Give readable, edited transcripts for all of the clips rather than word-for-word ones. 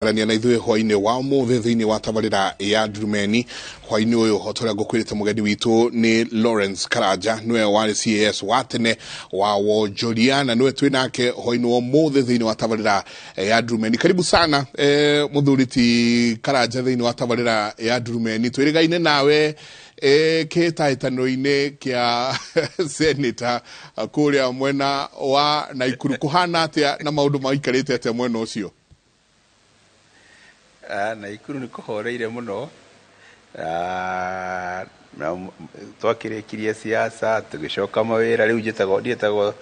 Arania na ithuĩ hwainĩ wa ũmũthĩ thĩinĩ wa tabarĩra ya Ndurumeni. Hwainĩ ũyũ, o ta ũrĩa ngũkwĩrĩte, mũgeni witũ nĩ Lawrence Karanja, nĩwe warĩ CAS wa tene wa wonjoria na nĩwe twĩ nake hwainĩ wa ũmũthĩ thĩinĩ wa tabarĩra ya Ndurumeni. Karibu sana mũthuri ti Karanja thĩinĩ wa tabarĩra ya Ndurumeni. Twĩrĩgaine nawe kĩhĩtahĩtano-inĩ kĩa seneta kũrĩa mwena wa Naikuru. Kũhana atĩa na maũndũ maikarĩte atĩa mwena ũcio? Naikuru nĩ kũhoreire mũno. Na twakĩrĩkirie siasa, tũgĩcoka mawĩra. Rĩu njĩtagwo, ndiĩtagwo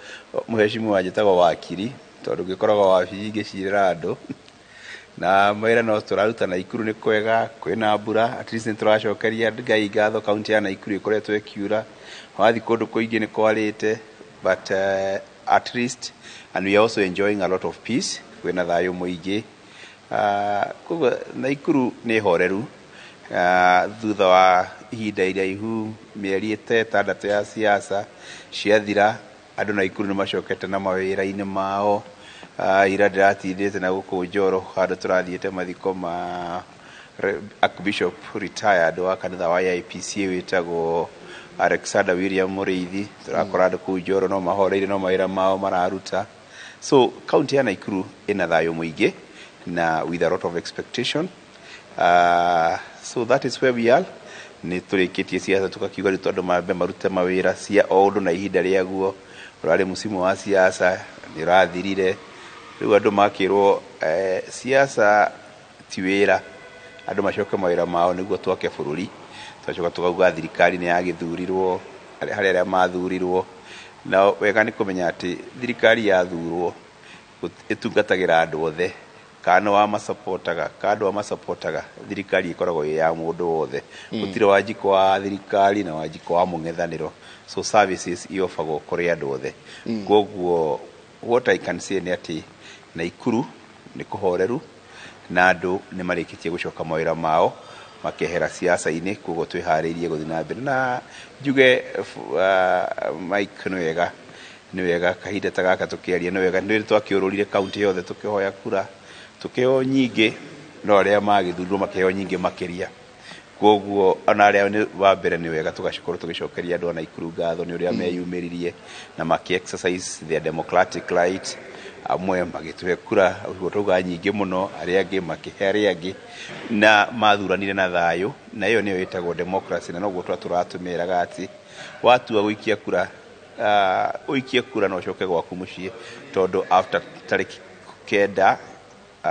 mũheshimiwa, njĩtagwo wakiri, tondũ ngĩkoragwo wabici ngĩcirĩra andũ na mawĩra no tũraruta. Naikuru nĩ kwega, kwĩna mbura. At least nĩ tũracokeria Ngai ngatho, kaunti ya Naikuru ĩkoretwo ĩkiura. Wathiĩ kũndũ kũingĩ nĩ kwarĩte, but at least, and we are also enjoying a lot of peace, kwĩna thayũ mũingĩ. Koguo Naikuru nĩ horeru thutha wa ihinda iraihu, mĩeri 6 ya siasa ciathira, andũ Naikuru nĩ macokete na mawĩra-inĩ mao. Ira ndĩratindĩte na gũkũ Njoro, handũ tũrathiĩte mathiko ma Archbishop retired wa kanitha wa AIPCA wĩtagwo Alexander William Mũrĩithi. Tũrakora andũ kũu Njoro no mahoreire, no mawĩra mao mararuta. So kaunti ya Naikuru ĩna thayũ mũingĩ na with a lot of expectation. So that is where we are. Nĩ tũrĩkĩtie siasa, tũkakiuga rĩu tondũ mambe marute mawĩra cia o ũndũ na ihinda rĩaguo. Ũrarĩ mũcimu wa siasa nĩ ũrathirire, rĩu andũ makĩrwo siasa ti wĩra, andũ macoke mawĩra mao nĩguo twake bũrũri. Twacoka tũkauga thirikari nĩ yagĩthurirwo, harĩ arĩa mathurirwo, na wega nĩ kũmenya atĩ thirikari yathurwo ĩtungatagĩra andũ othe, kana nĩ wamacapotaga kana ndwamacapotaga. Thirikari ĩkoragwo ĩ ya mũndũ wothe, gũtirĩ wanjikũ wa thirikari na wanjikũ wa mũng'ethanĩro. So services iofagwo kũrĩ andũ othe. Koguo what I can say nĩ atĩ Naikuru nĩ kũhoreru na andũ nĩ marĩkĩtie gũcoka mawĩra mao, makehera siasa-inĩ. Koguo twĩharĩirie gũthiĩ na mbere na njuge, Mike, nĩ wega kahinda ta gaka tũkĩaria, nĩ wega nĩ twakĩũrũrire kaunti yothe tũkĩhoya kura, tũkĩheo nyingĩ, no arĩa magĩthurirwo makĩheo nyingĩ makĩria. Koguo ona arĩa nĩ wa mbere, nĩ wega tũgakorwo tũgĩcokeria andũ a Naikuru ngatho nĩ ũrĩa meyumĩririe na makĩ exercise their democratic right. Amwe magĩtũhe kura, ũguo tauga, nyingĩ mũno, arĩa angĩ makĩhe arĩa angĩ, na mathuranire na thayũ, na ĩyo nĩyo ĩtagwo democracy. Na noguo tũratũmeraga atĩ watua gũikia kura, ũikie kura na ũcoke gwaku mũciĩ, tondũ after tarĩki 9,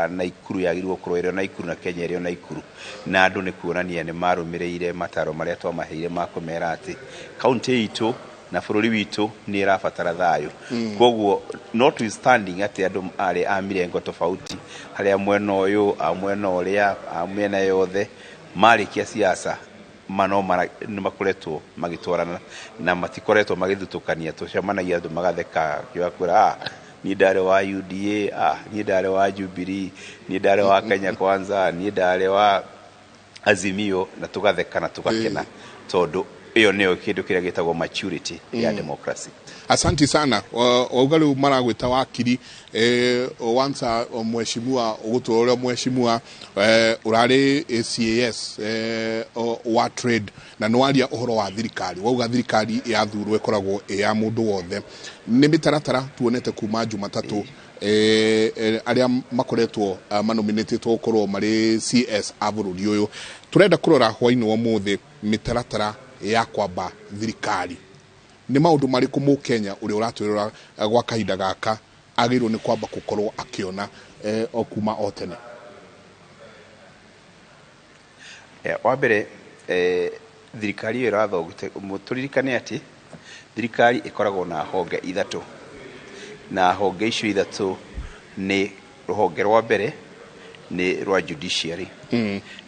Naikuru yagĩrĩirwo gũkorwo ĩrĩ o Naikuru na Kenya ĩrĩ o Naikuru. Na andũ nĩ kuonania nĩ marũmĩrĩire mataro marĩa twamaheire ma kũmera atĩ kaunti itũ na bũrũri witũ nĩ ĩrabatara thayũ. Koguo notwithstanding atĩ andũ arĩ a mirengo tofauti, harĩa mwena ũyũ, a mwena ũrĩa, a mĩena yothe, marĩkia siasa mano nĩ makoretwo magĩtwarana na matikoretwo magĩthutũkania. Tũcemanagia, andũ magatheka, kwĩra, "Ah, niĩ ndarĩ wa UDA, ah, niĩ ndarĩ wa Jubilee, niĩ ndarĩ wa Kenya Kwanza, niĩ ndarĩ wa Azimio," na tũgatheka na tũgakena, tondũ ĩyo nĩyo kĩndũ kĩrĩa gĩtagwo maturity ya democracy. Asanti sana. Wauga rĩu maragwĩta wakiri, once mheshimiwa, ũgũtũra ũrĩa mheshimiwa ũrarĩ CAS wa trade, na nĩ waria ũhoro wa thirikari, wauga thirikari yathurwo ĩkoragwo ĩ ya mũndũ wothe. Nĩ mĩtaratara tuonete kuma Jumatatũ, arĩa makoretwo manominĩtĩtwo gũkorwo marĩ CS a bũrũri ũyũ. Tũrenda kũrora hwainĩ wa ũmũthĩ mĩtaratara ya kwamba thirikari. Nĩ maũndũ marĩkũ mũkenya ũrĩa ũratwĩrora gwa kahinda gaka agĩrĩirwo nĩ kwamba gũkorwo akĩona o kuma o tene? Wa mbere, thirikari ĩyo ĩrathogete, tũririkane atĩ thirikari ĩkoragwo na honge ithatũ, na honge icio ithatũ nĩ rũhonge rwa mbere nĩ rwa judiciary,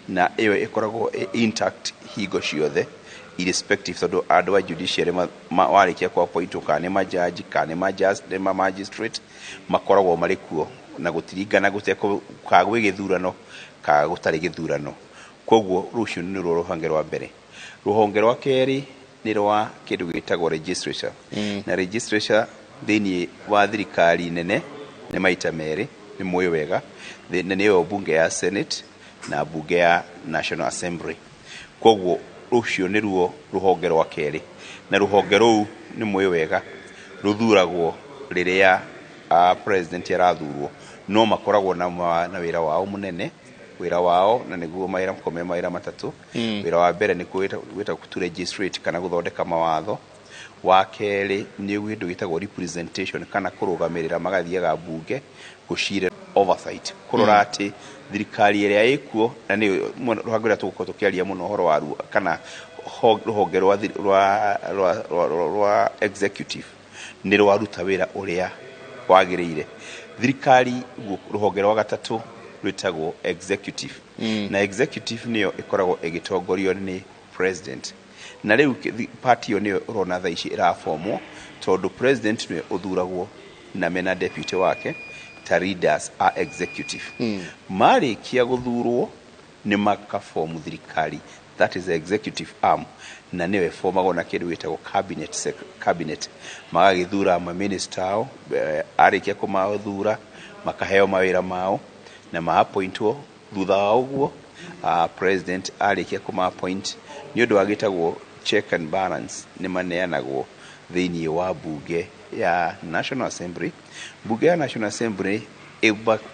na ĩyo ĩkoragwo ĩ intact hingo ciothe irrespective, tondũ andũ a judiciary warĩkia ku appointwo, kana nĩ majaji kana nĩ ma magistrate, makoragwo marĩ kuo na gũtiringana kana gwĩ gĩthurano kana gũtarĩ gĩthurano. Koguo rũcio nĩ ruo rũhonge rwa mbere. Rũhonge rwa kerĩ nĩ rwa kĩndũ gĩtagwo legislature, na legislature thĩinĩ wa thirikari nene nĩ maita merĩ. Nĩ mũĩ wega, na nĩyo mbunge ya Senate na mbunge ya National Assembly. Koguo rũcio nĩruo rũhonge rwa kerĩ, na rũhonge rũu nĩ mũĩ wega rũthuragwo rĩrĩa president arathurwo, no makoragwo na wĩra wao mũnene, wĩra wao na nĩguo mawĩra makoragwo me mawĩra matatũ. Wĩra wa mbere nĩ gwĩta to legislate kana gũthondeka mawatho. Wa kerĩ nĩ kĩndũ gĩtagwo representation kana kũrũgamĩrĩra, magathiaga mbunge gũcira, oversight, kũrora atĩ thirikari ĩrĩa ĩkuo, na nĩ rũhonge rũrĩa tũgũkorwo tũkĩaria mũno ũhoro waruo, kana rũhonge rwa executive nĩ rwaruta wĩra ũrĩa wagĩrĩire thirikari. Rũhonge rwa gatatũ rwĩtagwo executive, na executive nĩyo ĩkoragwo ĩgĩtongorio nĩ president. Na rĩu party ĩyo nĩyo ũrona thaa ici ĩrabomwo, tondũ president nĩwe ũthuragwo na mena deputy wake ta leaders a executive. Marĩkia gũthurwo nĩ makabomu thirikari, that is the executive arm, na nĩyo ĩbomagwo na kĩndũ gĩtagwo cabinet, cabinet magagĩthura maminista ao. Arĩkia kũmathura makaheo mawĩra mao na ma-appointwo. Thutha wa ũguo, president arĩkia kũma-appoint nĩ ũndũ wa gĩtagwo check and balance, nĩ maneanagwo thĩinĩ wa mbunge ya National Assembly. Mbunge ya National Assembly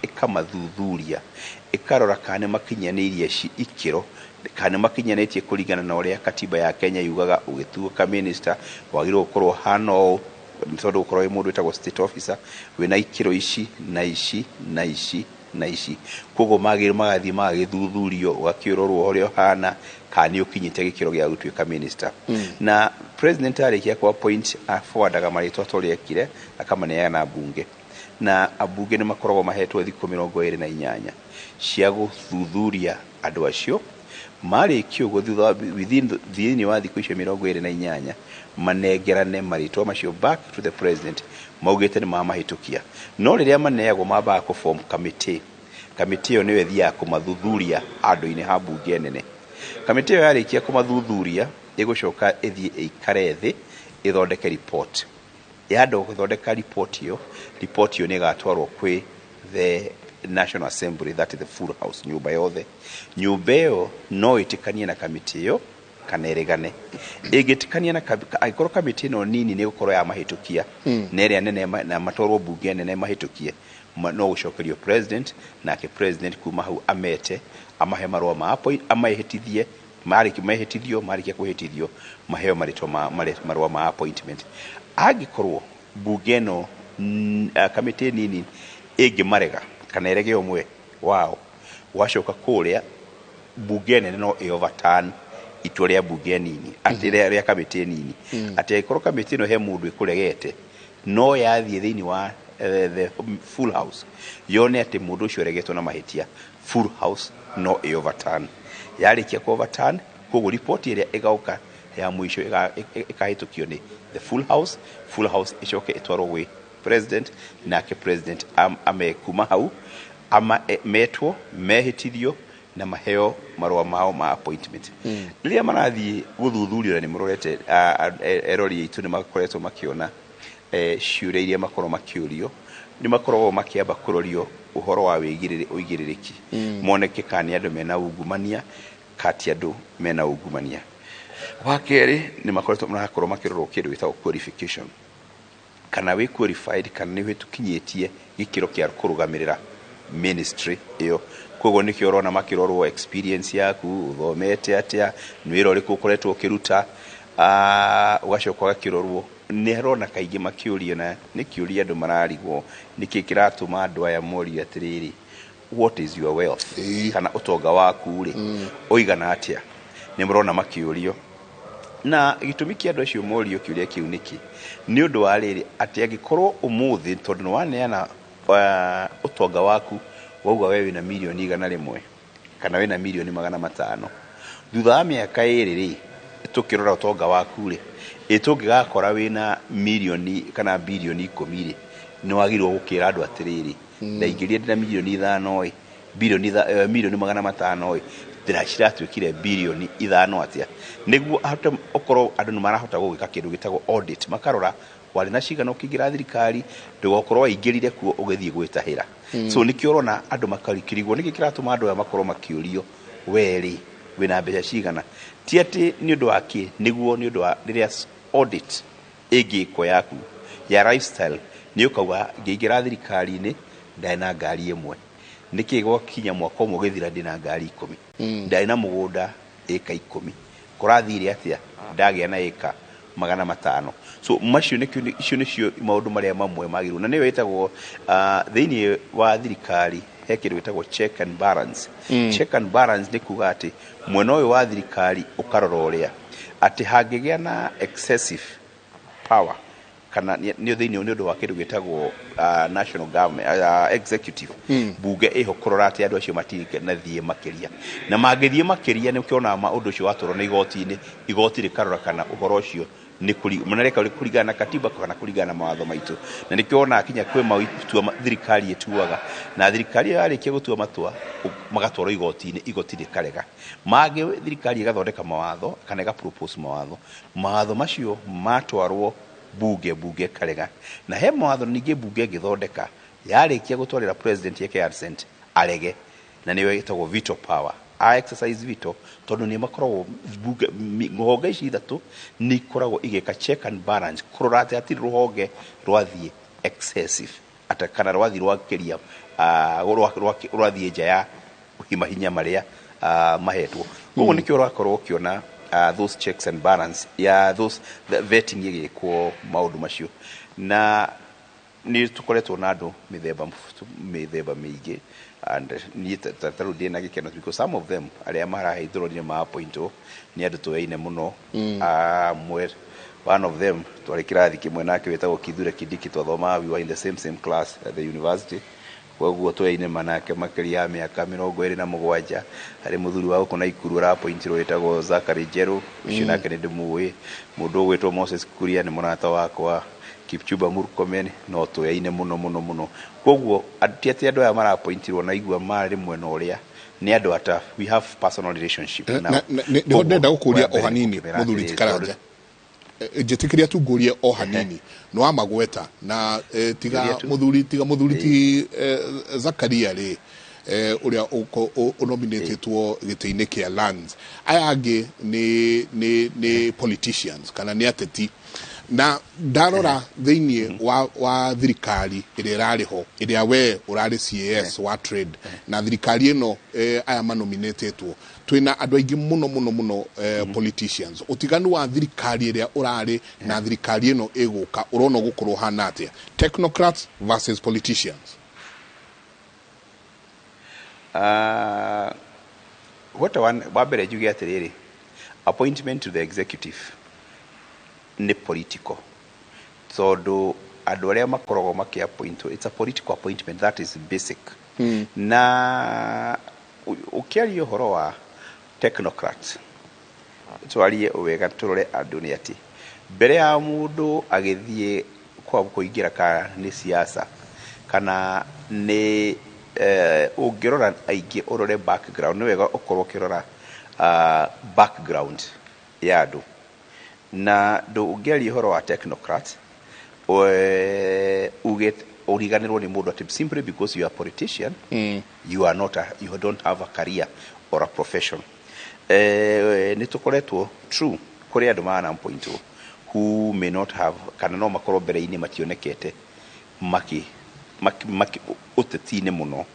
ĩkamathuthuria, ĩkarora kana nĩ makinyanĩirie ikĩro, kana nĩ makinyanĩtie kũringana na ũrĩa katiba ya Kenya yugaga. Ũgĩtuĩka minister wagĩrĩirwo gũkorwo hana ũũ, nĩ tondũ gũkorwo wĩ mũndũ wĩtagwo state officer wĩna ikĩro ici na ici na ici na ici. Koguo magĩrĩirwo magathiĩ magagĩthuthurio, ũgakĩrorwo ũrĩa ũhana, kana nĩ ũkinyĩte gĩkĩro gĩa gũtuĩka minister. Na president arĩkia ku appoint, aforwardaga marĩtwa ta ũrĩa ekire, akamaneana mbunge, na ambunge nĩ makoragwo mahetwo thikũ 28 cia gũthuthuria andũ acio. Marĩkia ũguo, thutha within thĩinĩ wa thikũ icio 28, manengerane marĩtwa macio back to the president maugĩte nĩ mamahĩtũkia. No rĩrĩa maneagwo, mambaga kũform committee. Kamĩtĩ ĩyo nĩyo ĩthiaga kũmathuthuria handũ-inĩ ha mbunge nene. Kamĩtĩ ĩyo yarĩkia kũmathuthuria, ĩgũcoka ĩthiĩ ĩikare thĩ ĩthondeke report. Yandũ gũthondeka report ĩyo, report ĩyo nĩ ĩgatwarwo kwĩ the National Assembly, that is the full house, nyũmba yothe. Nyũmba ĩyo no ĩtĩkanie na kamĩtĩ ĩyo kana ĩregane. Ĩngĩtĩkania na angĩkorwo kamĩtĩ ĩno nini nĩ ĩgũkorwo yamahĩtũkia na ĩrĩa nene na matwarwo mbunge nene mahĩtũkie, no gũcokerio president, nake president kuma hau amete, amahe marũa ma appoint, amahĩtithie. Marĩki mehĩtithio, marĩkia kwĩhĩtithio, maheo marĩtwa ma marũa ma appointment. Angĩkorwo mbunge ĩno kamĩtĩ nini ĩngĩmarega kana ĩrege ũmwe wao, wacoka kũrĩa mbunge nene no ĩ overturn itua rĩa mbunge nini, atĩ rĩa kamĩtĩ nini, atĩ angĩkorwo kamĩtĩ ĩno he mũndũ ĩkũregete, no yathiĩ thĩinĩ wa the full house yone atĩ mũndũ ũcio aregetwo na mahĩtia, full house no ĩ overturn. Yarĩkia ku overturn, koguo riboti ĩrĩa ĩgoka ya mũico ĩkahĩtũkio nĩ the full house. Full house ĩcoke ĩtwarwo gwĩ president, nake president ame kuma hau ama metwo mehĩtithio na maheo marũa mao ma appointment. Rĩrĩa marathiĩ gũthuthurio, na nĩ mũrorete erori aitũ nĩ makoretwo makĩona ciũria iria makorwo makĩũrio, nĩ makoragwo makĩamba kũrorio ũhoro wa ũigĩrĩrĩki, moneke kana nĩ andũ mena ungumania kati andũ mena ungumania. Wa kerĩ, nĩ makoretwo marakorwo makĩrorwo kĩndũ gĩtagwo qualification, kana wĩ qualified, kana nĩ ũhĩtũkinyĩtie gĩkĩro kĩa kũrũgamĩrĩra ministry ĩyo. Koguo nĩkĩo ũrona makĩrorwo experience yaku, ũthomete atĩa, nĩ wĩra ũrĩkũ ũkoretwo ũkĩruta. Ũgacoka ũgakĩrorwo, nĩ arona kaingĩ makĩũrio, na nĩ kĩũria andũ mararigwo nĩkĩ kĩratũma andũ aya morio atĩrĩrĩ, "What is your wealth?" Kana ũtonga waku rĩ, ũigana atĩa? Nĩ mũrona makĩũrio, na gĩtũmi kĩa andũ acio morio kĩũria kĩu nĩkĩ? Nĩ ũndũ wa rĩrĩ, atĩ angĩkorwo ũmũthĩ tondũ nĩ waneana ũtonga waku, wauga we wĩna mirioni 100 kana wĩna mirioni 500, thutha wa mĩaka 2 rĩ, tũkĩrora ũtonga waku rĩ, ĩ tũngĩgakora wĩna mirioni kana birioni 10 rĩ, nĩ wagĩrĩirwo gũkĩra andũ atĩrĩrĩ, ndaingĩrire ndĩna mirioni 5 ĩ, mirioni 500 ĩ, ciratuĩkire birioni 5 atĩa? Nĩguo ahote ũkorwo andũ nĩ marahota gũgĩka kĩndũ gĩtagwo audit, makarora warĩ na cigana ũkĩingĩra thirikari, ndũgakorwo waingĩrire kuo ũgĩthiĩ gwĩtahĩra. So nĩkĩo ũrona andũ makarikirigwo. Nĩkĩ kĩratũma andũ aya makorwo makĩũrio, "We rĩ, wĩna mbeca cigana?" Ti atĩ nĩ ũndũ wa kĩ, nĩguo nĩ ũndũ wa rĩrĩa audit ĩngĩkwo yaku ya lifestyle, nĩ ũkauga, "Ngĩingĩra thirikari-inĩ ndarĩ na ngari ĩmwe, nĩkĩ gwakinya mwaka ũmwe ũgĩthira ndĩna ngari 10? Ndarĩ na mũgũnda ĩka 10, kũrathire atĩa ndagĩa na ĩka 500?" So macio nĩkĩo, icio nĩcio maũndũ marĩa mamwe magĩrĩirwo, na nĩyo ĩtagwo thĩinĩ wa thirikari he kĩndũ gĩtagwo check and balance. Check and balance nĩ kuga atĩ mwena ũyũ wa thirikari ũkarora ũrĩa atĩ hangĩgĩa na excessive power kana nĩ thĩinĩ nĩ ũndũ wa kĩndũ gĩtagwo national government, executive, bunge ĩho kũrora atĩ andũ acio matinathiĩ makĩria, na mangĩthiĩ makĩria nĩ ũkĩonaga ũndũ ũcio watwarwo nĩ igoti-inĩ, igoti rĩkarora kana ũhoro ũcio nĩ mareka kũringana na katiba kana kũringana na mawatho maitũ. Na nĩkĩo wonaga kinya kwĩ matua thirikari ĩtuaga, na thirikari ĩyo yarĩkia gũtua matua magatwarwo igoti-inĩ, igoti rĩkarega. Mangĩ thirikari ĩgathondeka mawatho kana ĩga propose mawatho, mawatho macio matwarwo bunge, bunge ĩkarega. Na he mawatho ningĩ bunge ĩngĩthondeka, yarĩkia gũtwarĩra president yeke assent, arege, na nĩyo ĩtagwo veto power, a exercise veto, tondũ nĩ makoragwo bunge honge ici ithatũ nĩ ikoragwo igĩka check and balance kũrora atĩ hatirĩ rũhonge rwathiĩ excessive ata kana rwathiĩ rwakĩria, rwathiĩ nja ya mahinya marĩa mahetwo. Koguo nĩkĩo ũrakorwo ũkĩona those checks and balance ya those the vetting ĩgĩkwo maũndũ macio. Na nĩ tũkoretwo na andũ mĩthemba mĩthemba mĩingĩ, and niĩ ta rĩu ndĩna gĩkeno because some of them arĩa maraheithũrwo ma-appointwo nĩ andũ tũyaine mũno. Amwe, one of them twarĩ kĩrathi kĩmwe nake wĩtagwo Kithure Kindiki, twathomaga, we were in the same class at the university, koguo tũyaine manake makĩria ya mĩaka 27. Harĩ mũthuri wa gũkũ Naikuru ũra-appointirwo wĩtagwo Zachary Njeru, ũcio nake nĩ ndĩmũĩ. Mũndũ ũgwĩtwo Moses Kuria nĩ mũrata wakwa. Kipchumba Murkomen no tũyaine mũno mũno mũno. Koguo ti atĩ andũ aya mara-appointirwo na igua marĩ mwena ũrĩa, nĩ andũ ata we have personal relationship nao. Nĩho ndenda gũkũria o hanini, mũthuri ti Karanja, njĩtĩkĩria tu ngũrie o hanini. Nĩ wamagweta na tiga mũthuri, tiga mũthuri ti Zakaria rĩ, ũrĩa ũnominĩtĩtwo gĩtĩ-inĩ kĩa lands, aya angĩ nĩ politicians kana nĩ ateti. Na ndarora thĩinĩ wa thirikari ĩrĩa ĩrarĩ ho, ĩrĩa we ũrarĩ CAS wa trade, na thirikari ĩno aya manominĩtĩtwo, twĩna andũ aingĩ mũno mũno mũno politicians. Ũtiganu wa thirikari ĩrĩa ũrarĩ na thirikari ĩno ĩgũka ũrona ũgũkorwo ũhana atĩa, technocrats versus politicians? What one, wa mbere njuge atĩrĩrĩ, appointment to the executive nĩ political, tondũ andũ arĩa makoragwo makĩ-appointwo, it's a political appointment, that is basic. Na ũkĩaria ũhoro wa technocrats, twarie wega, tũrore andũ nĩ atĩ mbere ya mũndũ agĩthiĩ kwa kũingĩra kana nĩ siasa kana nĩ ũngĩrora aingĩ, ũrore background. Nĩ wega ũkorwo ũkĩrora background ya andũ. Na ndũngĩaria ũhoro wa technocrat uge ũriganĩrwo nĩ mũndũ atĩ simply because you are a politician, you are not a, you don't have a career or a profession. Nĩ tũkoretwo true kũrĩ andũ mana-appointwo who may not have, kana no makorwo mbere-inĩ mationekete maki ũteti-inĩ mũno,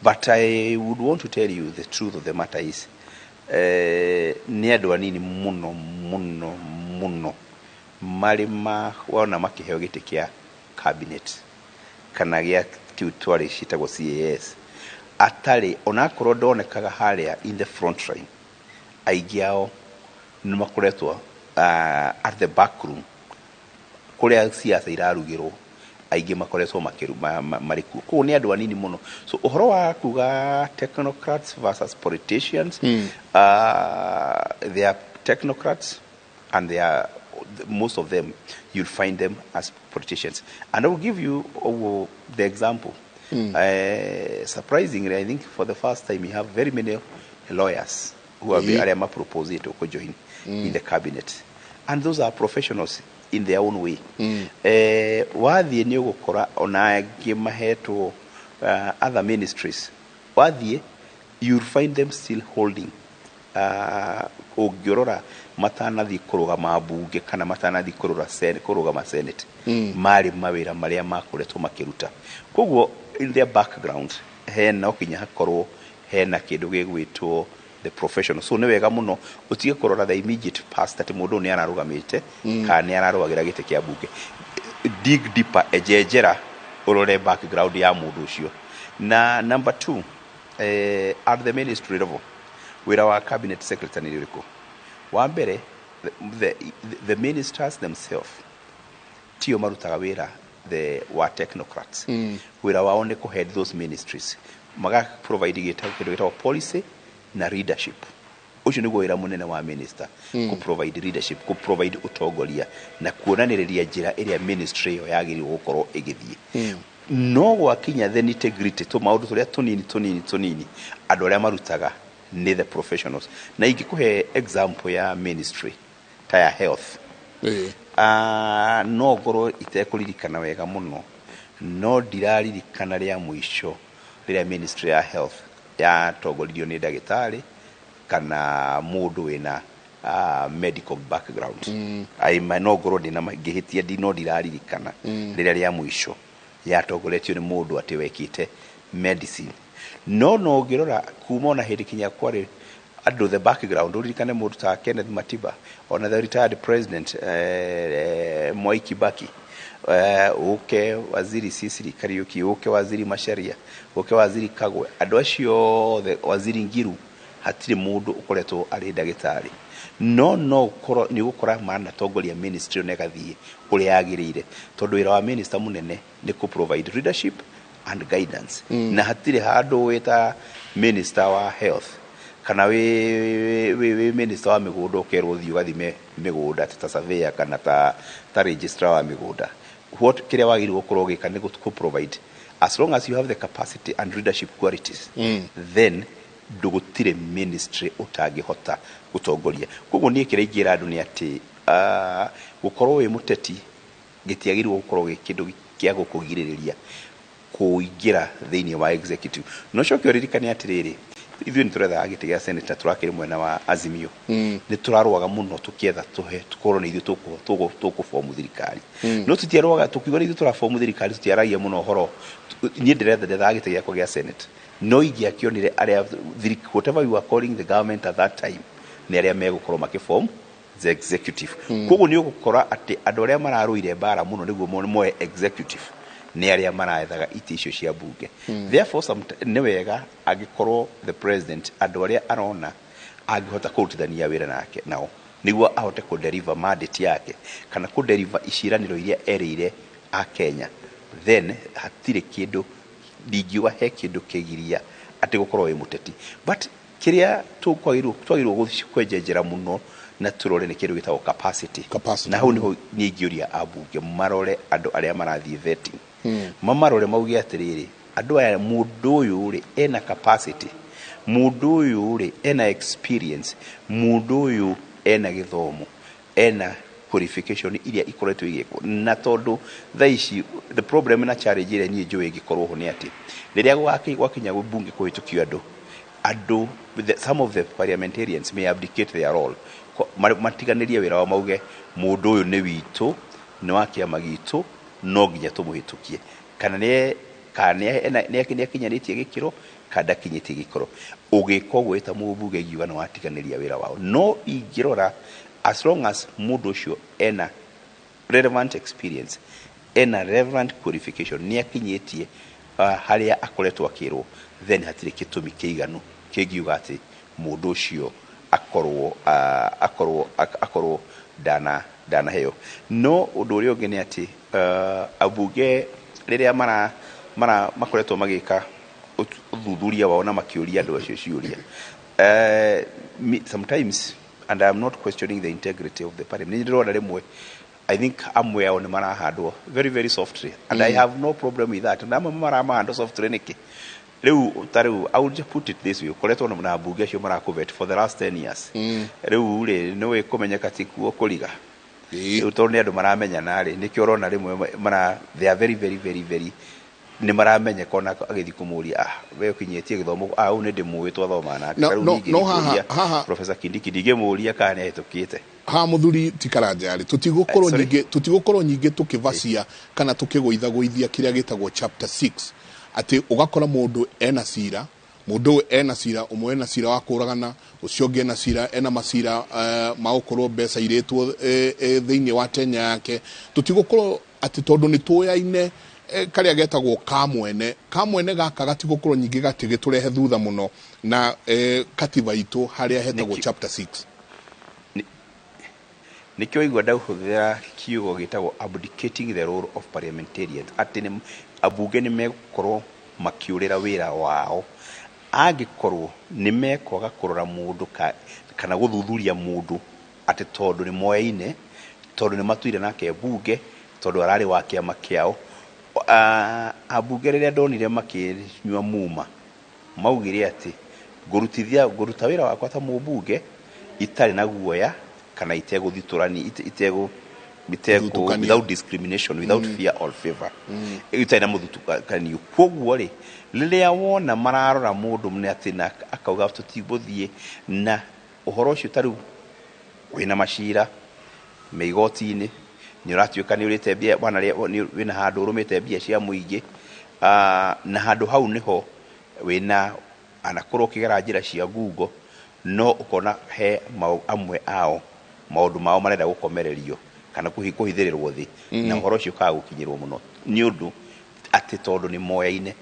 but I would want to tell you the truth of the matter is nĩ andũ anini mũno mũno mũno marĩ ma wona makĩheo gĩtĩ kĩa cabinet kana gĩa kĩu twarĩ ciĩtagwo CAS atarĩ, onakorwo ndonekaga harĩa in the front line. Aingĩ ao nĩ makoretwo at the back room kũrĩa siasa irarugĩrwo, aingĩ makoretwo marĩ kuo. Koguo nĩ andũ anini mũno. So ũhoro wa kuga technocrats versus politicians, they are technocrats and they are, most of them you'll find them as politicians. And I will give you the example. Surprisingly, I think for the first time you have very many lawyers who have been arĩa ma-proposed to join in the cabinet, and those are professionals in their own way. Wathiĩ nĩ ũgũkora ona angĩ mahetwo other ministries wathiĩ, you'll find them still holding, ũngĩrora matanathiĩ kũrũgama mbunge kana matanathiĩ kũrũgama senate, marĩ mawĩra marĩa makoretwo makĩruta. Koguo in their background hena kinya hakorwo hena kĩndũ gĩgwĩtwo the professional. So nĩ wega mũno ũtige kũrora the immediate past, atĩ mũndũ ũyũ nĩ ararũgamĩte kana nĩ ararũagĩra gĩtĩ kĩa mbunge. Dig deeper, enjenjera ũrore background ya mũndũ ũcio. Na number two, at the ministry level, wĩra wa cabinet secretary nĩ ũrĩkũ? Wa mbere, the ministers themselves tio marutaga wĩra the wa technocrats. Wĩra wao nĩ kũ head those ministries, maga provide kĩndũ gĩtagwo policy na leadership. Ũcio nĩguo wĩra mũnene wa minister, kũ provide leadership, kũ provide ũtongoria na kuonanĩrĩria njĩra ĩrĩa ministry ĩyo yagĩrĩirwo gũkorwo ĩgĩthiĩ. No gwakinya the nitty gritty, tũ maũndũ tũrĩa tũnini tũnini tũnini, andũ arĩa marutaga nĩ the professionals. Na ingĩkũhe example ya ministry ta ya health, no ngorwo itekũririkana wega mũno, no ndiraririkana rĩa mũico rĩrĩa ministry ya health yatongoririo nĩ ndagĩtarĩ kana mũndũ wĩna medical background. No ngorwo ndĩna ngĩhĩtia, no ndiraririkana rĩrĩa rĩa mũico yatongoretio nĩ mũndũ atĩ wekĩte medicine. No ũngĩrora kuma ona hĩndĩ kinya kwarĩ andũ the background, ũririkane mũndũ ta Kenneth Matiba, ona the retired president, Mwai Kibaki, ũke waziri Sicily Kariuki, ũke waziri Macharia, ũke waziri Kagwe, andũ acio othe, waziri Ngiru, hatirĩ mũndũ ũkoretwo arĩ ndagĩtarĩ. No ũkorwo nĩ ũgũkora manatongoria ministry na ĩgathiĩ ũrĩa yagĩrĩire, tondũ wĩra wa minister mũnene nĩ kũ provide leadership and guidance. Na hatirĩ handũ wĩ ta minister wa health kana wĩ minister wa mĩgũnda ũkerwo ũthiĩ ũgathime mĩgũnda ta surveyor kana ta registrar wa mĩgũnda. What kĩrĩa wagĩrĩirwo gũkorwo ũgĩka nĩ kũ provide, as long as you have the capacity and leadership qualities, then ndũgũtirĩ ministry ũtangĩhota gũtongoria. Koguo niĩ kĩrĩa ingĩra andũ nĩ atĩ gũkorwo wĩ mũteti gĩtiagĩrĩirwo gũkorwo gĩ kĩndũ kĩa gũkũgirĩrĩria kũingĩra thĩinĩ wa executive. No coke ũririkane atĩrĩrĩ, ithuĩ nĩ tũrethaga gĩtĩ gĩa senator, tũrakĩrĩ mwena wa Azimio, nĩ tũrarũaga mũno tũkĩetha tũhe tũkorwo nĩ ithuĩ tũkũbomu thirikari. No tũtiarũaga tũkiuga nĩ ithuĩ tũrabomu thirikari, tũtiaragia mũno ũhoro niĩ ndĩretha, ndethaga gĩtĩ gĩakwa gĩa senate. No ingĩakĩonire arĩa whatever you are calling the government at that time nĩ arĩa megũkorwo makĩform the executive. Koguo nĩ ũgũkora atĩ andũ arĩa mararũire mbara mũno nĩguo moe executive nĩ arĩa marethaga itĩ icio cia bunge. Therefore, nĩ wega angĩkorwo the president andũ arĩa arona angĩhota kũrutithania wĩra nake nao nĩguo ahote kũ-deliver mandate yake kana kũ-deliver iciĩranĩro iria erĩire a Kenya, then hatirĩ kĩndũ, ndingiuga he kĩndũ kĩgiria atĩ gũkorwo wĩ mũteti. But kĩrĩa twagĩrĩirwo kwenjenjera mũno na tũrore nĩ kĩndũ gĩtagwo capacity. Capacity. Na hau nĩho niĩ ingĩũria ambunge marore andũ arĩa marathiĩ vetting, mamarore mauge atĩrĩrĩ, andũ aya, mũndũ ũyũ rĩ ena capacity, mũndũ ũyũ rĩ ena experience, mũndũ ũyũ ena gĩthomo, ena qualification iria ikoretwo igĩkwo. Na tondũ thaa ici the problem na challenge ĩrĩa niĩ njũĩ ĩngĩkorwo ho nĩ atĩ rĩrĩa gwakinya bunge kũhĩtũkio, andũ some of the parliamentarians may abdicate their role, matiganĩrie wĩra wao, mauge mũndũ ũyũ nĩ witũ, nĩ wa kĩama gitũ, no nginya tũmũhĩtũkie, kana nĩ akinyanĩtie gĩkĩro kana ndakinyĩtie gĩkĩro. Ũgĩka ũguo wĩta mũmbunge, ingiuga nĩ watiganĩria wĩra wao. No ingĩrora, as long as mũndũ ũcio ena relevant experience, ena relevant qualification, nĩ akinyĩtie harĩa akoretwo akĩrwo, then hatirĩ gĩtũmi kĩiganu kĩngiuga atĩ mũndũ ũcio akorwo ndanaheo. No ũndũ ũrĩa ũngĩ nĩ atĩ ambunge rĩrĩa mara makoretwo magĩka ũthuthuria wao na makĩũria andũ acio ciũria, sometimes, and I am not questioning the integrity of the parliament, nĩ ndĩrona rĩmwe I think amwe ao nĩ marahandwo very very softly, and I have no problem with that. Na amwe maramahandwo softly nĩkĩ? Rĩu ta rĩu, I will just put it this way, ũkoretwo na mbunge acio marakũvet for the last 10 years. Rĩu rĩ, nĩ kũmenyeka ti kuo kũriga. Rĩu tondũ nĩ andũ maramenyana rĩ, nĩkĩo ũrona rĩmwe mara they are very very very very Nĩ maramenyeka, ona agĩthiĩ kũmũria, "Ah, we ũkinyĩtie gĩthomo, ah, ũyũ nĩ ndĩmũĩ, twathoma nake." No, Ta rĩu no, ningĩ no haha- ndikũria haha- Professor Kindiki, ndingĩmũria kana nĩ ahĩtũkĩte. Ha, muthuri ti Karanja rĩ, tũtigũkorwo Sorry. nyingĩ, tũtigũkorwo nyingĩ tũkĩvacia kana tũkĩgũithagũithia kĩrĩa gĩtagwo chapter 6, atĩ ũgakora mũndũ ena cira, mũndũ ũyũ ena cira ũmwe, ena cira wa kũragana, ũcio ũngĩ ena cira, ena macira ma gũkorwo mbeca irĩtwo thĩinĩ wa tenya yake. Tũtigũkorwo atĩ tondũ nĩ tũyaine karĩa getagwo kamwene, kamwene gaka gatigũkorwo nyingĩ gatigĩtũrehe thutha mũno na katiba itũ harĩa hetagwo Nĩkĩ- chapter 6. Nĩkĩo waigua ndahũthĩra kiugo gĩtagwo "abdicating the role of parliamentarians", atĩ nĩ ambunge nĩ megũkorwo makĩũrĩra wĩra wao angĩkorwo nĩ mekwaga kũrora mũndũ kana gũthuthuria mũndũ atĩ tondũ nĩ moyaine, tondũ nĩ matuire nake mbunge, tondũ ararĩ wa kĩama kĩao. Ambunge rĩrĩa ndonire makĩnyua muma, maugire atĩ ngũrutithia, ngũruta wĩra wakwa ta mũmbunge itarĩ na guoya kana itegũthitũrani, itegũ Gũthutũkania. without discrimination, without fear or favor, itarĩ na mũthutũkanio. Koguo rĩ, rĩrĩa wona mararora mũndũ nĩ atĩ na akauga tũtigũthiĩ na ũhoro ũcio, ta rĩu wĩna macira me igoti-inĩ, nĩ ũratuĩka nĩ ũrĩte mbia wĩna handũ ũrũmĩte mbia cia mũingĩ. Na handũ hau nĩho wĩna anakorwo ũkĩgera njĩra cia ngungo, no ũkona he amwe ao maũndũ mao marenda gũkomererio kana kũhithĩrĩrwo thĩ, na ũhoro ũcio ũkaga gũkinyĩrwo mũno nĩ ũndũ atĩ tondũ nĩ moyaine.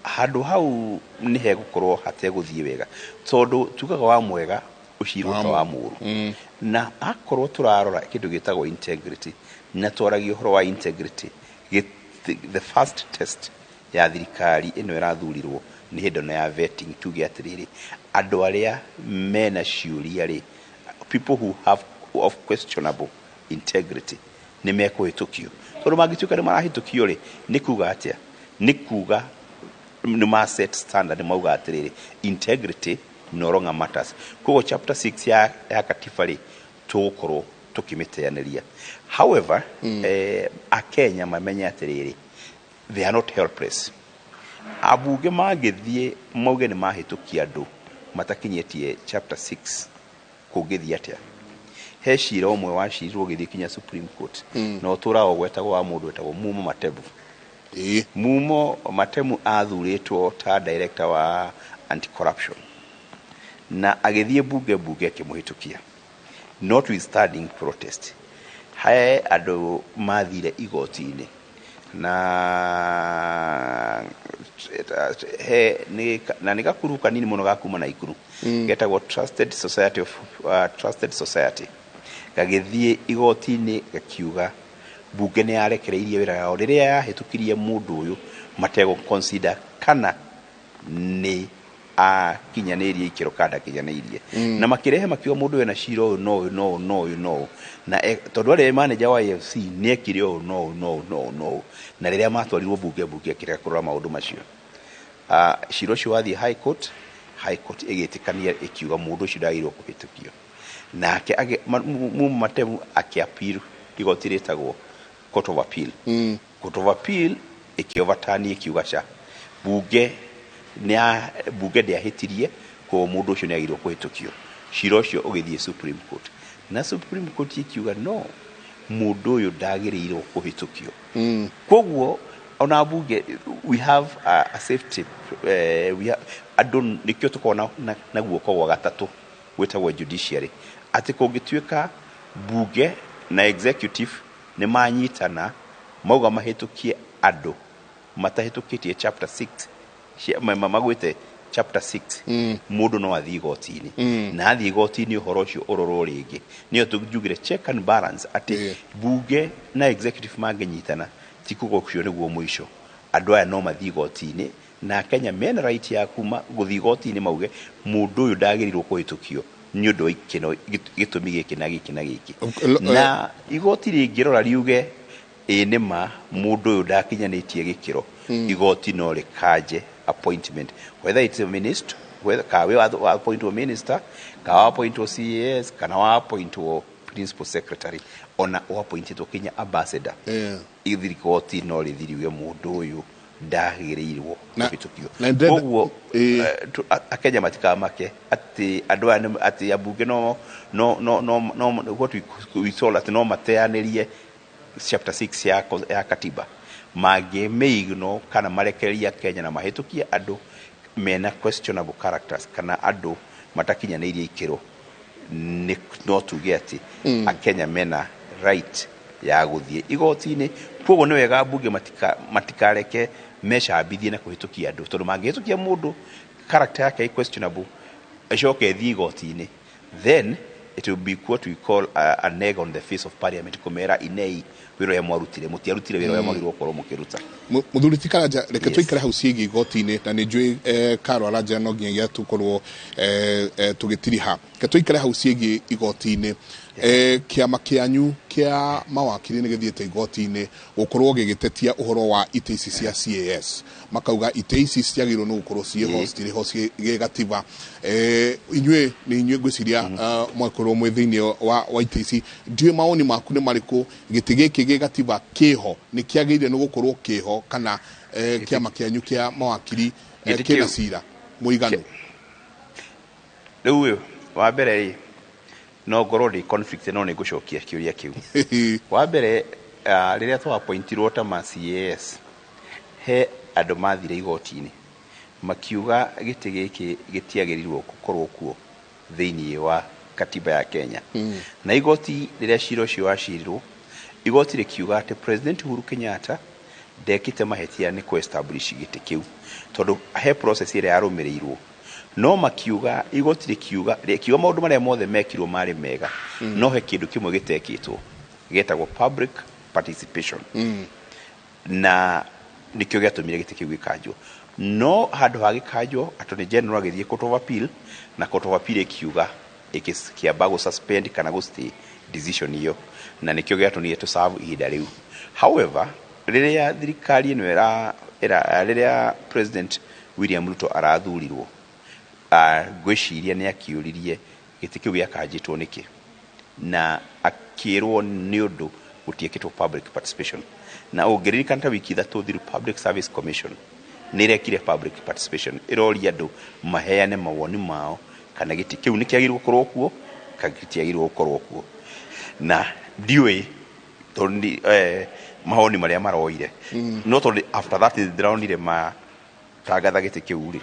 Handũ hau nĩ hegũkorwo hategũthiĩ wega, tondũ tugaga wa mwega ũcirwo ta wa mũũru. Na akorwo tũrarora kĩndũ gĩtagwo integrity na twaragia ũhoro wa integrity, the first test ya thirikari ĩno ĩrathurirwo nĩ hĩndĩ ĩno ya vetting. Tuge atĩrĩrĩ, andũ arĩa mena ciũria rĩ, people who have of questionable integrity, nĩ mekũhĩtũkio? Tondũ mangĩtuĩka nĩ marahĩtũkio rĩ, nĩ kuga atĩa? Nĩ kuga nĩ ma set standard, nĩ mauga atĩrĩrĩ, integrity no longer matters. Koguo chapter 6 ya katiba rĩ, tũgũkorwo tũkĩmĩteanĩria. However, akenya mamenye atĩrĩrĩ, they are not helpless. Ambunge mangĩthiĩ mauge nĩ mahĩtũkia andũ matakinyĩtie chapter 6, kũngĩthiĩ atĩa? He cira ũmwe wacirirwo ũgĩthiĩ kinya Supreme Court, na ũtũraga ũgwetagwo wa mũndũ wetagwo Mumo Matebu. Mumo Matemu athurĩtwo ta director wa anti-corruption na agĩthiĩ bunge, bunge akĩmũhĩtũkia notwithstanding protest. He andũ mathire igoti-inĩ na he nĩ na nĩ gakuru kanini mũno ga kuma Naikuru getagwo Trusted Society of Trusted Society, gagĩthiĩ igoti-inĩ gakiuga bunge nĩ yarekereirie wĩra yao rĩrĩa yahĩtũkirie mũndũ ũyũ mategũ consider kana nĩ akinyanĩirie ikĩro kana ndakinyanĩirie. Na makĩrehe makiuga mũndũ wena cira ũyũ no ũyũ no ũyũ no ũyũ no ũyũ na tondũ arĩ manager wa AFC nĩ ekire ũyũ no ũyũ no ũyũ no ũyũ no ũyũ. Na rĩrĩa matwarirwo bunge, bunge ĩkĩrega kũrora maũndũ macio. Cira ũcio wathiĩ high court, high court ĩgĩtĩkania, ĩkiuga mũndũ ũcio ndagĩrĩirwo kũhĩtũkio. Nake Mumo Matemu akĩ-appeal igoti rĩtagwo Court of Appeal. Court of Appeal ĩkĩovatani, ĩkiuga ca bunge nĩ bunge ndĩahĩtirie, koguo mũndũ ũcio nĩ agĩrĩirwo kũhĩtũkio. Cira ũcio ũgĩthiĩ Supreme Court, na Supreme Court ĩkiuga no, mũndũ ũyũ ndagĩrĩirwo kũhĩtũkio. Koguo ona bunge, we have a safety, we have, andũ nĩkĩo tũkoragwo na guoko gwa gatatũ gwĩtagwo judiciary, atĩ kũngĩtuĩka bunge na executive nĩ manyitana mauga mahĩtũkie andũ matahĩtũkĩtie chapter 6, magwĩte chapter 6, mũndũ no athiĩ igoti-inĩ, na athiĩ igoti-inĩ ũhoro ũcio ũrorwo rĩngĩ. Nĩyo tũnjugire check and balance, atĩ bunge na executive mangĩnyitana, ti kuga ũcio nĩguo mũico. Andũ aya no mathiĩ igoti-inĩ, na Kenya mena right ya kuma gũthiĩ igoti-inĩ mauge mũndũ ũyũ ndagĩrĩirwo kũhĩtũkio nĩ ũndũ wa ikĩno gĩtũmi gĩkĩ na gĩkĩ na gĩkĩ. Na igoti rĩngĩrora riuge ĩ nĩ ma mũndũ ũyũ ndakinyanĩtie gĩkĩro, igoti no rĩkanje appointment, whether it's a minister, whether ka we wa appointwo minister, ka wa appointwo CAS, kana wa appointwo principal secretary, ona wa appointwo kinya ambassador, igoti no rĩthiriwe mũndũ ũyũ Ndagĩrĩirwo kũhĩtũkio. Na ndĩrenda- Koguo Akenya matikamake atĩ andũ aya atĩ ambunge no no no no no what we saw, atĩ no mateanĩrie chapter 6 ya katiba, mangĩmĩigno kana marekereria Kenya na mahĩtũkie andũ mena questionable characters kana andũ matakinyanĩirie ikĩro. Nĩ no tuge atĩ Akenya mena right ya gũthiĩ igoti-inĩ. Koguo nĩ wega mbunge matikareke mecambithie na kũhĩtũkia andũ, tondũ mangĩhĩtũkia mũndũ character yake ĩ questionable, ĩcoke ĩthiĩ igoti-inĩ, then it will be what we call an egg on the face of parliament, kũmera inei wĩra ũrĩa mwarutire, mũtiarutire wĩra ũrĩa mwagĩrĩirwo gũkorwo mũkĩruta. Mũthuri ti Karanja, reke Yes. tũikare hau ciĩgiĩ igoti-inĩ, na nĩ njũĩ Karo aranjĩra no nginyagia tũkorwo tũgĩtiriha. Reke tũikare hau ciĩgiĩ igoti-inĩ. Kĩama kĩanyu kĩa mawakiri nĩ gĩthiĩte igoti-inĩ gũkorwo gĩgĩtetia ũhoro wa itĩ ici cia CAS, makauga itĩ ici ciagĩrĩirwo nĩ gũkorwo ciĩho, citirĩ ho gĩgatiba. Inyuĩ nĩ inyuĩ ngwĩciria mwakorwo mwĩ thĩinĩ wa itĩ ici, ndiũĩ mawoni maku nĩ marĩkũ? Gĩtĩ gĩkĩ gĩgatiba kĩho, nĩ kĩagĩrĩire nĩ gũkorwo kĩho, kana kĩama kĩanyu kĩa mawakiri Gĩtĩ kĩna kĩu- cira mũiganu? Rĩu wa mbere rĩ, no ngorwo ndĩ conflict, no nĩ ngũcokia kĩũria kĩu. Wa mbere, rĩrĩa twaappointirwo ta ma CAS, he andũ mathire igoti-inĩ makiuga gĩtĩ gĩkĩ gĩtiagĩrĩirwo gũkorwo kuo thĩinĩ wa katiba ya Kenya. Na igoti rĩrĩa cira ũcio wacirirwo, igoti rĩkiuga atĩ President Uhuru Kenyatta ndekĩte mahĩtia nĩ kũ establish gĩtĩ kĩu, tondũ he process ĩrĩa yarũmĩrĩirwo. No makiuga, igoti rĩkiuga maũndũ marĩa mothe mekirwo marĩ mega, no he kĩndũ kĩmwe gĩtekĩtwo gĩtagwo public participation, na nĩkĩo gĩatũmire gĩtĩ kĩu gĩkanjwo. No handũ ha gĩkanjwo, Attorney General agĩthiĩ Court of Appeal, na Court of Appeal ĩkiuga ĩkĩamba gũ suspend kana gũ stay decision ĩyo, na nĩkĩo gĩatũmire tũ serve ihinda rĩu. However, rĩrĩa thirikari ĩno ĩra rĩrĩa President William Ruto arathurirwo, ngwĩciria nĩ akĩũririe gĩtĩ kĩu gĩakanjĩtwo nĩkĩ, na akĩrwo nĩ ũndũ gũtiĩkĩtwo public participation. Na ũngĩririkana, ta wiki 3 thiru, Public Service Commission nĩ ĩrekire public participation, ĩroria andũ maheane mawoni mao kana gĩtĩ kĩu nĩ kĩagĩrĩirwo gũkorwo kuo kana gĩtiagĩrĩirwo gũkorwo kuo. Na ndiũĩ tondũ mawoni marĩa maroire, no tondũ after that ndĩronire matangatha gĩtĩ kĩu rĩ,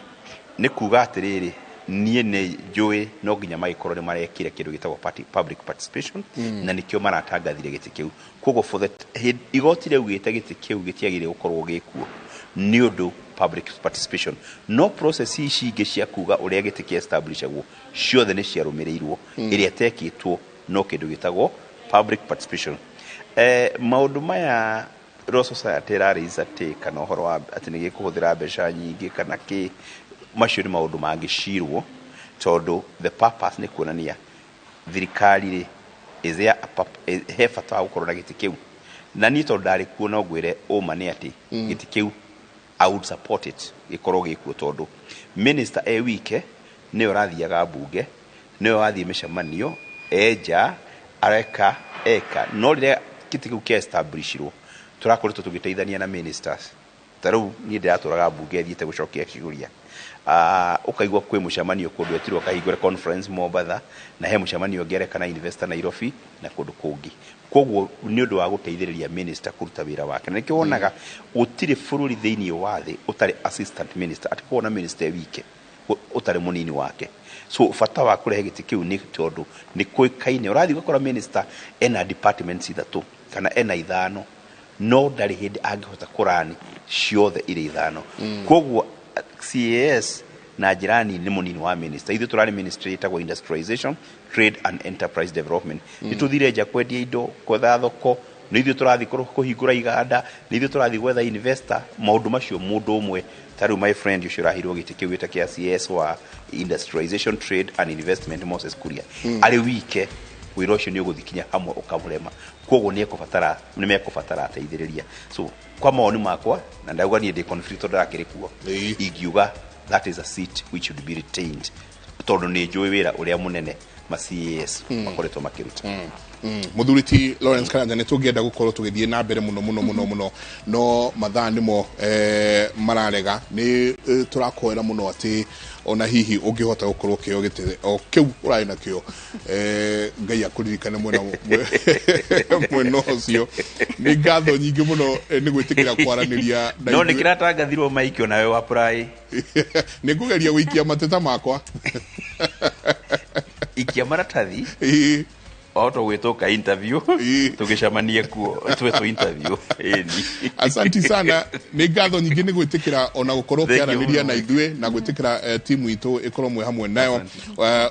nĩ kuga atĩrĩrĩ, niĩ nĩ njũĩ no nginya magĩkorwo nĩ marekire kĩndũ gĩtagwo public participation, na nĩkĩo maratangathire gĩtĩ kĩu. Koguo for the igoti rĩaugĩte gĩtĩ kĩu gĩtiagĩrĩire gũkorwo gĩkuo nĩ ũndũ public participation, no process ici ingĩ cia kuga ũrĩa gĩtĩ kĩa establishagwo ciothe nĩ ciarũmĩrĩirwo. Ĩrĩa ĩtekĩtwo no kĩndũ gĩtagwo public participation. Maũndũ maya Law Society ĩraraise atĩ kana ũhoro wa atĩ nĩ gĩkũhũthĩra mbeca nyingĩ kana kĩ, macio nĩ maũndũ mangĩcirwo, tondũ the purpose nĩ kuonania thirikari rĩ, is there a he bata wa gũkorwo na gĩtĩ kĩu. Na niĩ tondũ ndarĩ kuo, no ngwĩre ũma nĩ atĩ gĩtĩ kĩu I would support it gĩkorwo gĩkuo, tondũ minister e wike nĩwe ũrathiaga mbunge, nĩwe wathiĩ mĩcemanio enja areka eka. No rĩrĩa gĩtĩ kĩu kĩa establishirwo, tũrakoretwo tũgĩteithania na ministers. Ta rĩu niĩ ndĩratũraga mbunge thiĩte gũcokia ciũria. Ũkaigua kwĩ mũcemanio kũndũ etirwo akahingũre conference Mombatha, na he mũcemanio ũngĩ areka na investor Nairobi na kũndũ kũngĩ. Koguo nĩ ũndũ wa gũteithĩrĩria minister kũruta wĩra wake, na nĩkĩo wonaga gũtirĩ bũrũri thĩinĩ wa thĩ ũtarĩ assistant minister, atĩ kuona minister e wike ũtarĩ mũnini wake. So bata wa kũrehe gĩtĩ kĩu nĩ tondũ nĩ kũĩkaine ũrathiĩ ũgakora minister ena departments ithatũ kana ena ithano, no ndarĩ hĩndĩ angĩhota kũrani ciothe irĩ ithano. Koguo CAS na njĩra nini nĩ mũnini wa minister. Ithuĩ tũrarĩ ministry ĩtagwo Industrialization, Trade and Enterprise Development. Nĩ tũthire nja kwendia indo, gwetha thoko, nĩ ithuĩ tũrathiĩ kũhingũra iganda, nĩ ithuĩ tũrathiĩ gwetha investor. Maũndũ macio mũndũ ũmwe, ta rĩu my friend ũcio ũraheirwo gĩtĩ kĩu gĩta kĩa CS wa Industrialization, Trade and Investment, Moses Kuria, arĩ wike wĩra ũcio nĩ ũgũthiĩ kinya hamwe ũkamũrema. Koguo nĩ ekũbatara, nĩ mekũbatara ateithĩrĩria. So kwa mawoni makwa, na ndauga niĩ ndĩ conflict tondũ ndakĩrĩ kuo, ingiuga that is a seat which should be retained, tondũ nĩ njũĩ wĩra ũrĩa mũnene ma CAS makoretwo makĩruta. Muthuri ti Lawrence Karanja, nĩ tũngĩenda gũkorwo tũgĩthiĩ na mbere mũno mũno mũno mũno, no mathaa nĩmo mararega. Nĩ tũrakwĩra mũno atĩ ona hihi ũngĩhota gũkorwo kĩo gĩtĩ o kĩu ũrarĩ nakĩo, Ngai akũririkane mwena mwena ũcio. Nĩ ngatho nyingĩ mũno nĩ gwĩtĩkĩra kwaranĩria na No nĩ ithuĩ. Kĩratangathirwo maikio nawe wa apply. Nĩ ngũgeria gũikia mateta makwa. Ikia maratathi. Wahota gwĩtwo interview. Tũgĩcemanie kuo twetwo interview, ĩni. Asanti sana, nĩ ngatho nyingĩ nĩ gwĩtĩkĩra ona gũkorwo Thank you ũkĩaranĩria mũno. Na ithuĩ na gwĩtĩkĩra timu itũ ĩkorwo mwĩ hamwe nayo.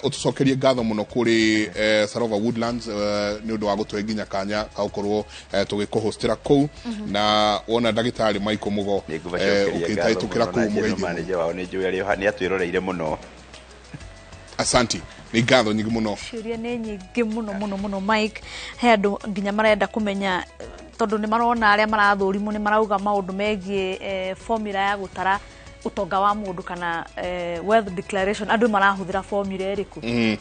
Ũtũcokerie ngatho mũno kũrĩ Sarova Woodlands nĩ ũndũ wa gũtũhe nginya kanya ga gũkorwo tũgĩkũhostĩra kũu, na wona ndagĩtarĩ Michael Mugo Nĩngũmacokeria ngatho ũkĩtahĩtũkĩra mũno kũu na general mũgeithie mũno. Manager wao nĩ njũĩ arĩ nĩ atwĩroreire mũno. Asanti, nĩ ngatho nyingĩ mũno. Ciũria nĩ nyingĩ mũno mũno mũno, Mike. He andũ nginya marenda kũmenya tondũ nĩ marona arĩa marathũrimwo nĩ marauga maũndũ megiĩ formula ya gũtara ũtonga wa mũndũ kana wealth declaration, andũ marahũthĩra formula ĩrĩkũ?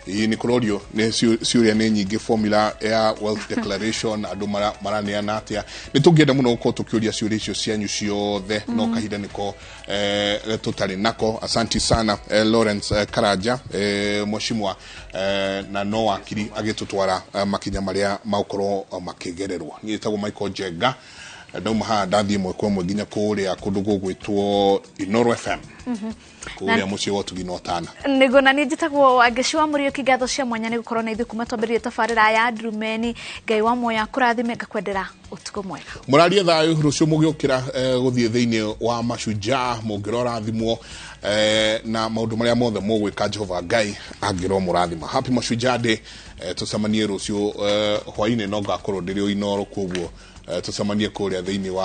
Ĩĩ, nĩ kũrorio nĩ ciũria nĩ nyingĩ, formula ya wealth declaration andũ maraneana atĩa? Nĩ tũngĩenda mũno gũkorwo tũkĩũria ciũria icio cianyu ciothe, no kahinda nĩko tũtarĩ nako. Asanti sana Lawrence Karanja, mheshimiwa, na no wakiri agĩtũtwara makinya marĩa magũkorwo makĩgererwo. Niĩ ĩtagwo Michael Njenga. Ndauma haha ndathiĩ ĩmwe kwa ĩmwe nginya kũrĩa kũndũ gũgwĩtwo Inoro FM, kũrĩa mũciĩ wa ũtugi na ũtana. Nĩguo, na niĩ njĩtagwo Wangeci wa Mũriũki. Ngatho cia mwanya nĩ gũkorwo na ithuĩ kuma twambĩrĩrie tabarĩra ya Ndurumeni. Ngai wa muoyo akũrathime, ngakwendera ũtukũ mwega. Mũrarie thayũ rũciũ mũgĩũkĩra gũthiĩ thĩinĩ wa Mashujaa, mũngĩrora thimwo na maũndũ marĩa mothe mũgwĩka, Jehova Ngai angĩrwo mũrathima. Happy Mashujaa Day. Tũcemanie rũciũ hwainĩ, no ngakorwo ndĩrĩ o Inoro, koguo tũcemanie kũrĩa thĩinĩ wa